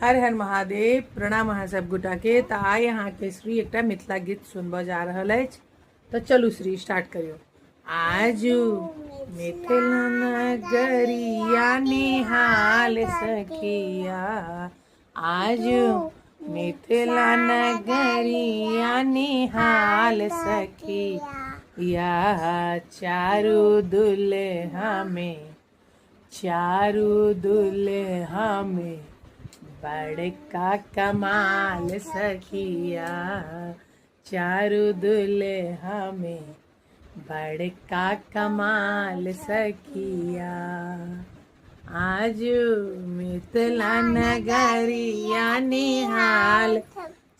हर हर महादेव। प्रणाम अहाँ सब गोटा के। तऽ आइ अहाँके श्री एकटा मिथिला गीत सुनबऽ जा रहल अछि। तऽ चलू श्री स्टार्ट करियौ। आजू मिथिला नगरिया निहाल सखिया, आजू मिथिला नगरिया निहाल सखिया, चारू दुल्हा में, चारू दुल्हा में बड़का कमाल सखिया, चारू दुल्हा में बड़का कमाल सखिया, आज मिथिला नगरिया निहाल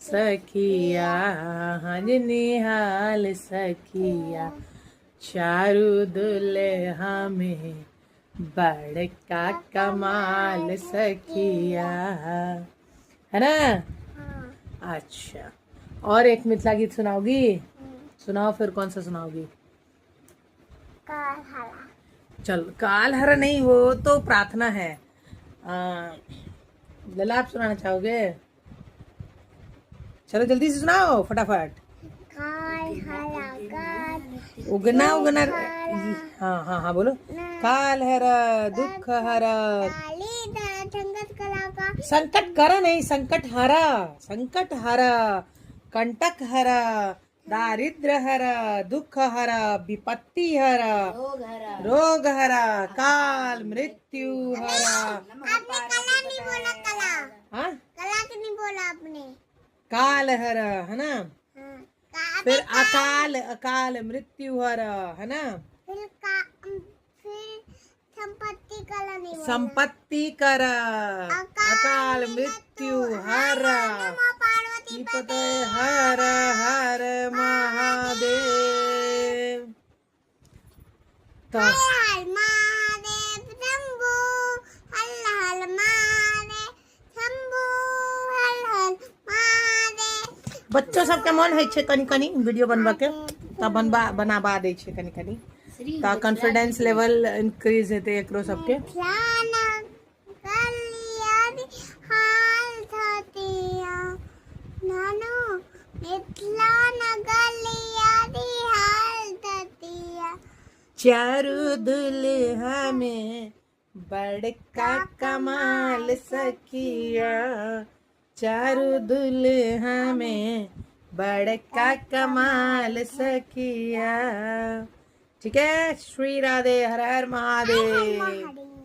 सखिया, हज निहाल सखिया, चारू दुल्हा में बड़का कमाल सखिया, है ना? हाँ। अच्छा, और एक मिथिला गीत सुनाओगी? सुनाओ फिर, कौन सा सुनाओगी? काल। चल, काल हरा नहीं, वो तो प्रार्थना है। लला, आप सुनाना चाहोगे? चलो जल्दी से सुनाओ फटाफट। काल हरा काल। उगना उगना। हाँ हाँ हाँ, बोलो। काल हरा दुख हरा, संकट करा नहीं, संकट हरा, संकट हरा, कंटक हरा, दारिद्र हरा, दुख हरा, विपत्ति हरा, रोग हरा, काल मृत्यु हरा। आपने कला नहीं बोला, कला। हाँ। कला के नहीं बोला आपने। काल हरा है ना? हाँ। फिर अकाल, अकाल मृत्यु हरा, है ना? फिर फिर संपत्ति कला नहीं बोला। संपत्ति कर, अकाल मृत्यु हरा, पार्वती पते हर हर महादेव। तो हर हर महादेव शंभू, हर हर महादेव शंभू, हर हर महादेव। बच्चो सबके मन होइ छै कनि कनि वीडियो बनबऽ के, तऽ बनबा बनाबा दै छै कनि कनि, तऽ कॉन्फिडेंस लेवल इंक्रीज हेतै एकरो सबके। मिथिला नगरिया निहाल धतिया, चारू दुल्हा में बड़का कमाल सखिया, चारू दुल्हा में बड़का कमाल सखिया। ठीक है, श्री राधे, हर हर महादेव। महादेव।